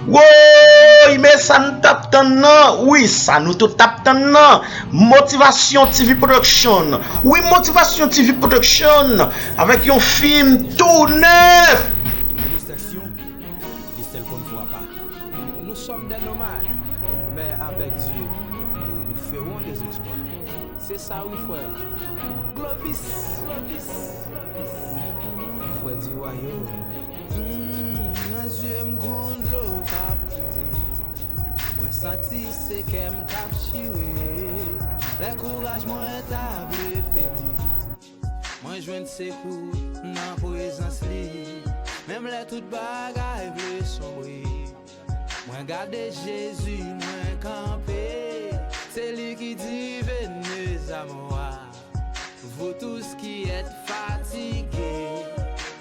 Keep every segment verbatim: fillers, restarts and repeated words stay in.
Woy, men sa n t ap tann nan. Wi, sa nou tout t ap tann nan. Motivation T V Production. Wi, Motivation T V Production avèk yon fim tou nèf. Nous sommes des nomades, mais avec Dieu, nous ferons des exploits. Se sa wi, frè. Glovis, Glovis, Glovis. Frè di wayòm. Hmm, nan zye m gon dlo k ap koule. Mwen santi se kè m k ap chire. Lè kouraj mwen ta vle febli, mwen jwenn sekou nan prezans li. Menm lè tout bagay vle sonbre, mwen gade Jezi, mwen kanpe. Se li ki di, venez à moi, vous tous qui êtes fatigués.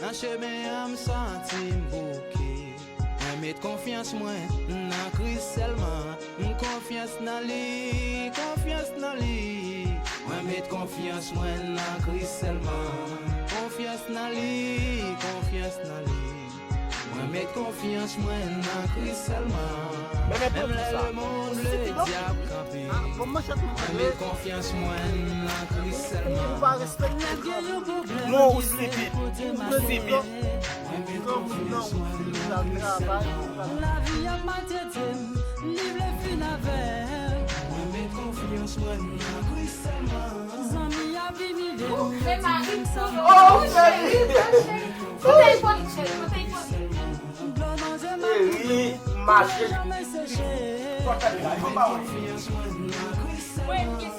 Nan chemen an, m santi m bouke. Mwen met konfyans mwen nan Kris sèlman. M konfyans nan li, konfyans nan li. Mwen met konfyans mwen nan Kris sèlman. Konfyans nan li, konfyans nan li. Mwen met konfyans mwen nan Kris sèlman. Menm lè lemonn vle di ap kanpe, mwen met konfyans mwen nan Kris sèlman. Mwen met konfyans mwen nan Kris sèlman. Lavi ap maltrete m, li vle fin avè m. Mwen met konfyans mwen nan Kris sèlman. Zanmi ap imilye m, yo di m sa m pa fè. Kote ipolit, cheri? Kote ipolit? Dlo nan zye m ap koule, janm seche.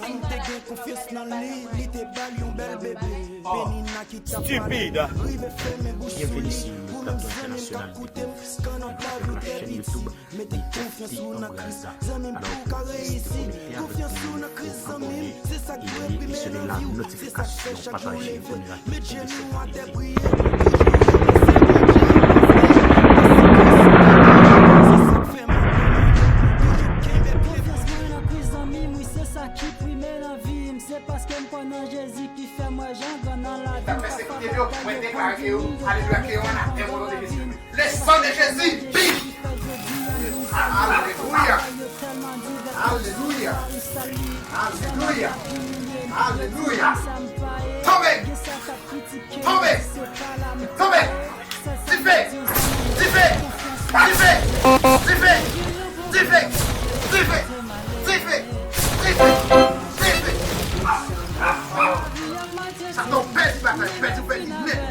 M te gen konfyans nan li, li te ba l yon bèl bebe. Penina ki t ap pale, rive fèmen bouch sou li. Ou menm zanmi m k ap koute m, kannan pa doute piti. Mete konfyans ou nan Kris, zanmi m, pou w ka reyisi. Konfyans ou nan Kris, zanmi m, se sa k dwe prime nan vi w. Se sa k fè chak jou leve, met jenou atè, priye, toujou remèsye Bondye. Paske Kris se sa k fè m ap mande, toujou kenbe pye. Konfyans mwen nan Kris, zanmi m, wi, se sa ki prime nan vi m. Se paske m kwè nan Jezi ki fè m wè jan gran nan lavi m. Pèsekite yo, mwen deklare ke yo, alelouya, ke yo anatèm o non de Jezi. Le sang de Jésus, vive! Alelouya! Alelouya! Alelouya! Alelouya! Tonbe! Tonbe! Tonbe! Dife! Dife! Sa fè w pèdi batay, pèdi, w pèdi nèt.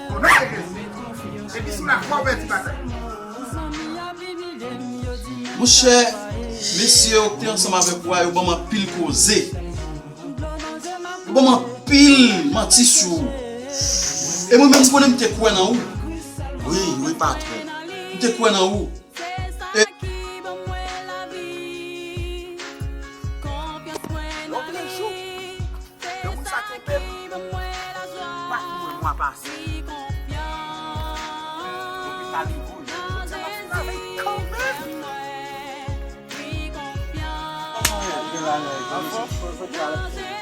O non de Jezi. Epi sou lafwa w pèdi batay. Monchè, mesye yo k te ansanm avèk ou a, yo ban m anpil koze. Yo ban m anpil manti sou ou. E mwen menm, m konnen m te kwè nan ou. Wi, wi, patwon. M te kwè nan ou. E Yon moun sa kenbe m. Mwa ki mwen, mwa pase. Lopital li voye. Jodi a m ap travay kanmenm. Anfòm?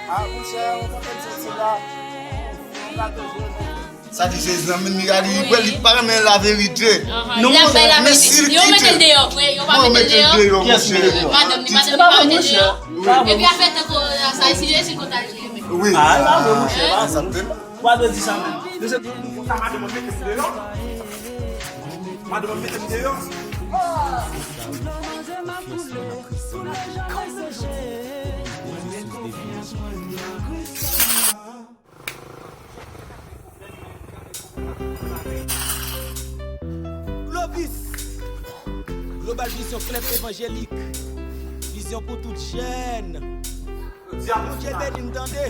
Ah, monchè, ou konn m soti la. Ou gade jwe nou. Sa di se zanmi m, li gade, li pa renmen laverite. Ahan, non, li ap bay laverite. Yo mete l deyò vre, yo pa mete l deyò. Kiyès ki mete l deyò? Madanm li, madanm li pa mete l deyò. Epi afè tankou sa, si Jezi kontaje yo menm. Wi. Ah, sa vre, monchè, pa sa. Ou pa dwe di sa menm. Sa madanm mwen mete m deyò. Madanm mwen mete m deyò. Glovis! Global Vision Club Évangélique. Vizyon pou tout jèn. Bondye beni n, tande.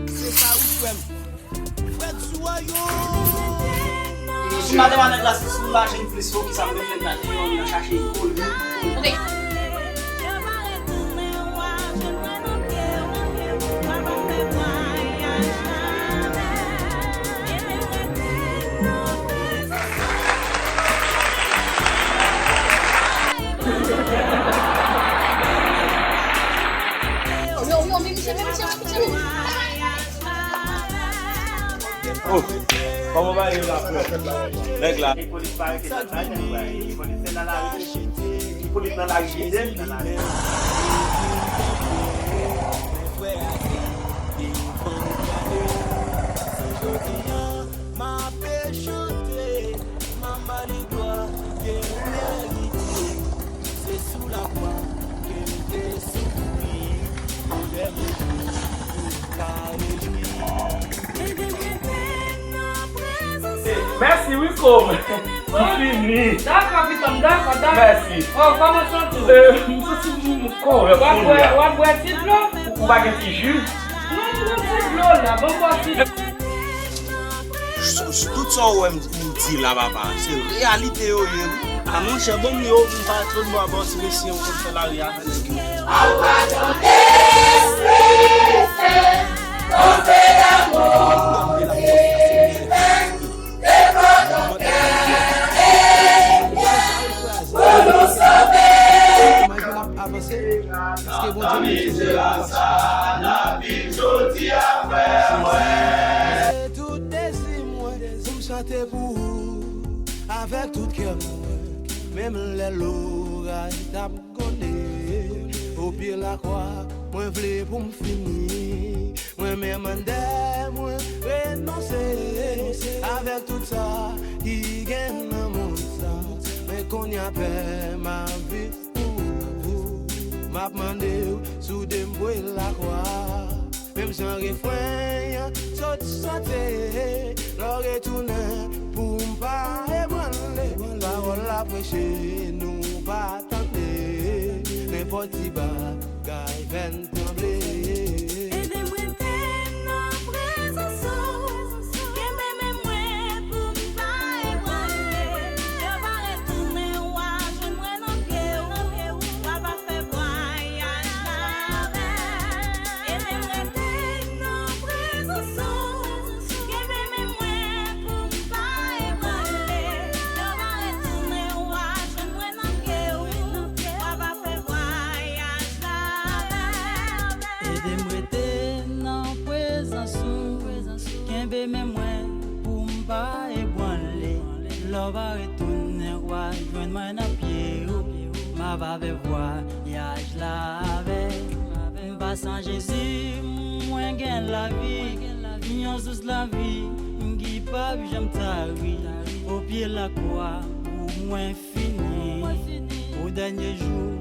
Se sa wi, frè m. Frè Dzuwayo! Si madanm a nèg la, si sou lajan inflesyon, ki sa m fè nèg la deyò, nan chache kole. Ok. Oh, kòman w va ye la, frè? Nèg la. Epolit pa rete nan kay, nèg la. Epolit se nan lari. Pou li pran lari vide. Mèsi wi, Kom. M fini. Dakò, pitit, dakò, dakò. Mèsi. Oh, kòman w santi w? Eh, m santi m kòrèk kounye a. W ap bwè, w ap bwè ti dlo? Ou pa gen ti ji? Non, m pran ti dlo la, ban m bwè ti dlo. Tout sa w wè m di la, papa, se reyalite yo ye, wi. A monchè, ban m yo, m pa twò bò, bò, ti mesye, ou konn fè lari avè nèg yo. Malgre n ap avanse, èske Bondye menm se Jewova? Se tout dezi mwen pou m chante pou ou avèk tout kè mwen, menm lè loraj t ap gwonde. O pye lakwa, mwen vle pou m fini. Mwen menm anndan mwen renonse avèk tout sa ki gen nan mond sa. Men kounye a pè m ap viv pou ou. M ap mande w si w de m voye lakwa. Menm jan refren an sot chante, lè w retounen pou m pa ebranle. Pawòl la preche, nou pa tande. Nenpòt ti bagay fè n tranble. Ede m rete nan prezans ou. Kenbe men mwen pou m pa ebranle. Lè w va retounen, w a jwenn mwen nan pye w. W a pa fè vwayaj la avè m. Ede m rete nan prezans ou. Kenbe men mwen pou m pa ebranle. Lè w va retounen, w a jwenn mwen nan pye w. W a pa fè vwayaj la avè m. Ede m rete nan prezans ou. Kenbe men mwen pou m pa ebranle. Lè w va retounen, w a jwenn mwen nan pye w. M ap avè vwayaj la avè m. M pa san Jezi, mwen gen lavi. Yon sous lavi ki p ap janm tari. O pye lakwa, pou mwen fini. O dènye jou,